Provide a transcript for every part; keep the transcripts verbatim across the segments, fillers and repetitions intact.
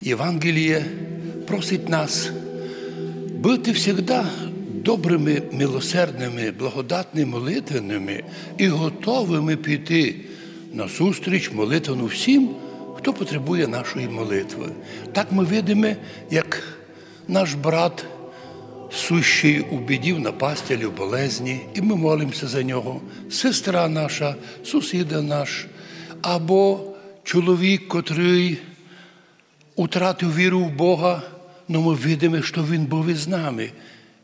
Євангеліє просить нас быти всегда добрыми, милосердными, благодатными, молитвенными і готовыми піти назустріч молитвену всім, хто потребує нашої молитвы. Так мы видиме, як наш брат, сущий у біді, в напасти, в болезні, і мы молимся за нього. Сестра наша, сусіда наш, або чоловік, котрый утратив віру в Бога, но мы видиме, што він быв із нами.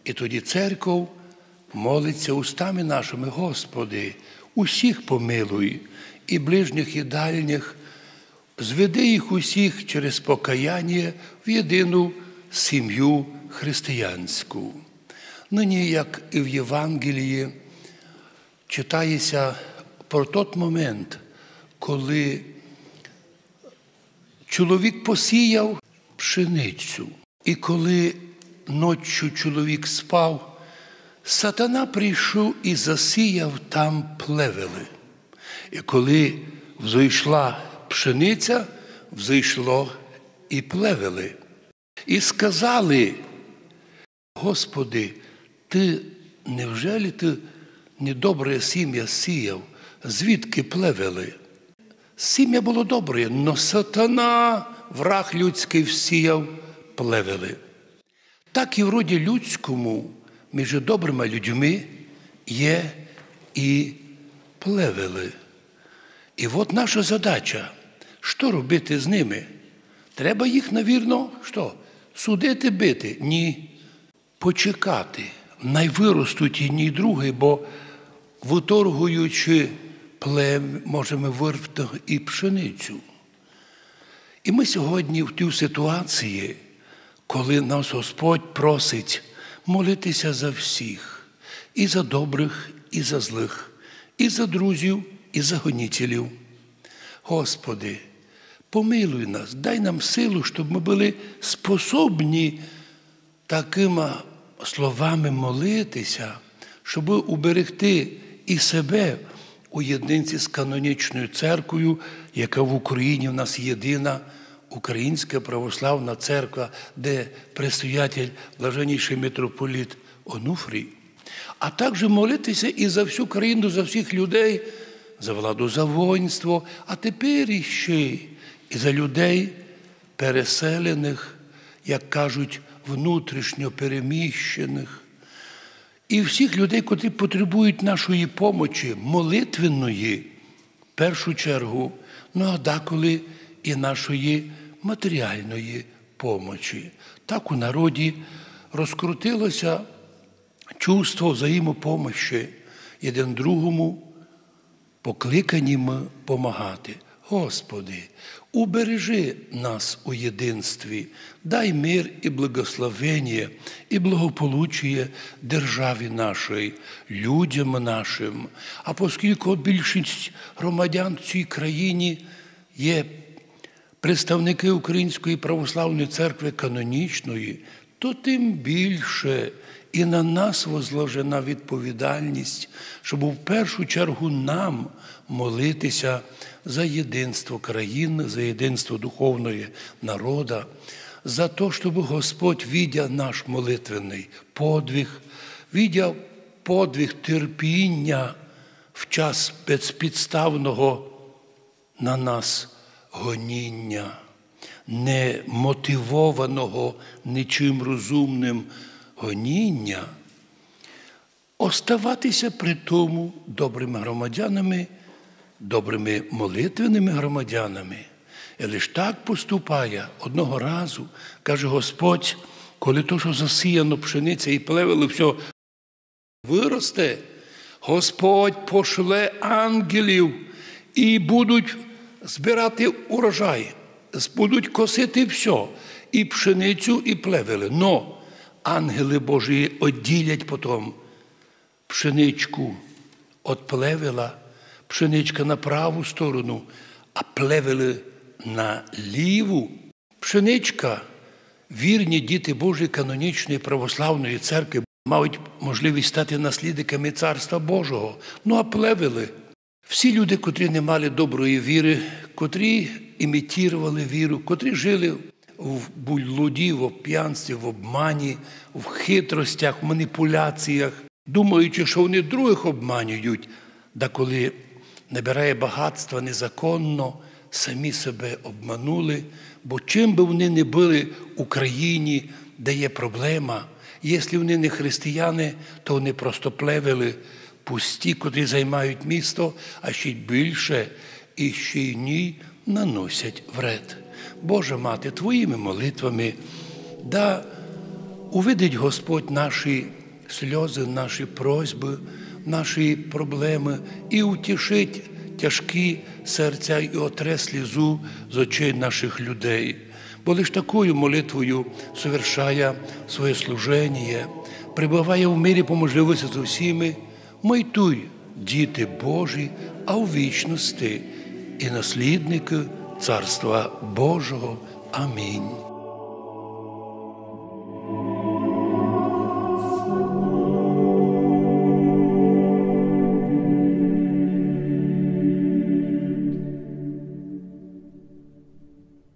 І тоді церков молиться устами нашими: Господи, усіх помилуй, і ближніх, і дальніх, зведи їх усіх через покаяння в єдину сім'ю християнську. Нині, як і в Євангелії, читає ся про тот момент, коли чоловік посіяв пшеницю. І коли ноччю чоловік спав, сатана прийшов і засіяв там плевелы. І коли взойшла пшениця, взойшло і плевелы. І сказали: Господи, Ты, невже ли Ты недобре сімя сіяв? Звідки плевелы? Сімя было добре, но сатана, враг людськый, всіяв плевелы. Так і в роді людському між добрыма людьми є і плевелы. І от наша задача, што робити з ними? Треба їх, навірно, што? Судити, бити? Ні. Почекати, най выростуть єдні й другі, бо, выторгуючи плевелы, можеме вырвати і пшеницю. І мы сьогодні в тій ситуації, коли нас Господь просить молити ся за всіх, і за добрых, і за злых, і за друзів, і за гонителів. Господи, помилуй нас, дай нам силу, щоб мы были способні такыма словами молити ся, щоб уберегти і себе у єдинстві з канонічною церквою, яка в Україні в нас єдина, Українська православна церква, де предстоятель блаженнішый митрополит Онуфрій, а также молити ся і за всю країну, за всіх людей, за владу, за воїнство, а тепер іще й і за людей переселеных, як кажуть, внутрішньо переміщеных, і всіх людей, котрі потребують нашої помочі, молитвенної, в першу чергу, ну а деколи і нашої матеріальної помочі. Так у народі розкрутило ся чувство взаємопомощі, єден другому покликані мы помагати. Господи, убережи нас у єдинстві, дай мир і благословеніє, і благополучіє державі нашій, людям нашим. А поскілько більшість громадян в цій країні є представникы Української православної церкви канонічної, то тим більше і на нас возложена відповідальність, щоб в першу чергу нам молити ся за єдинство країны, за єдинство духовного народа, за то, щоб Господь, видя наш молитвенный подвиг, видя подвиг терпіння в час безпідставного на нас гоніння, не мотивованого нічим розумным гоніння, оставати ся при тому добрыми громадянами, добрыми молитвенными громадянами. І лиш так поступає одного разу, каже Господь, коли то, што засіяно, пшениця і плевелы, всьо выросте, Господь пошле ангелів, і будуть збирати урожай, з-, будуть косити всьо, і пшеницю, і плевелы. Но ангелы Божі одділять потом пшеничку од плевела, пшеничка на праву сторону, а плевелы на ліву. Пшеничка, вірні діти Божі канонічної православної церкви мають можливість стати наслідниками Царства Божого. Ну а плевелы, всі люди, котрі не мали доброї віры, котрі імітували віру, котрі жили в блуді, в п'янстві, в обмані, в хитростях, в маніпуляціях, думаючи, що вони других обманюють, деколи набирає багатства незаконно, самі себе обманули, бо чим би вони не були в Україні, де є проблема, якщо вони не християни, то вони просто плевели пусті, котрі займають місто, а ще й більше, і ще й ній наносять вред. Боже мати, твоїми молитвами да увидить Господь наші сльози, наші просьби, наші проблеми і утішить тяжкі серця і отре слізу з очей наших людей. Бо лиш такою молитвою совершає своє служеніє, пребыває в мирі по можливости з усіми, мы й туй діти Божі, а в вічности і наслідники Царства Божого. Амінь.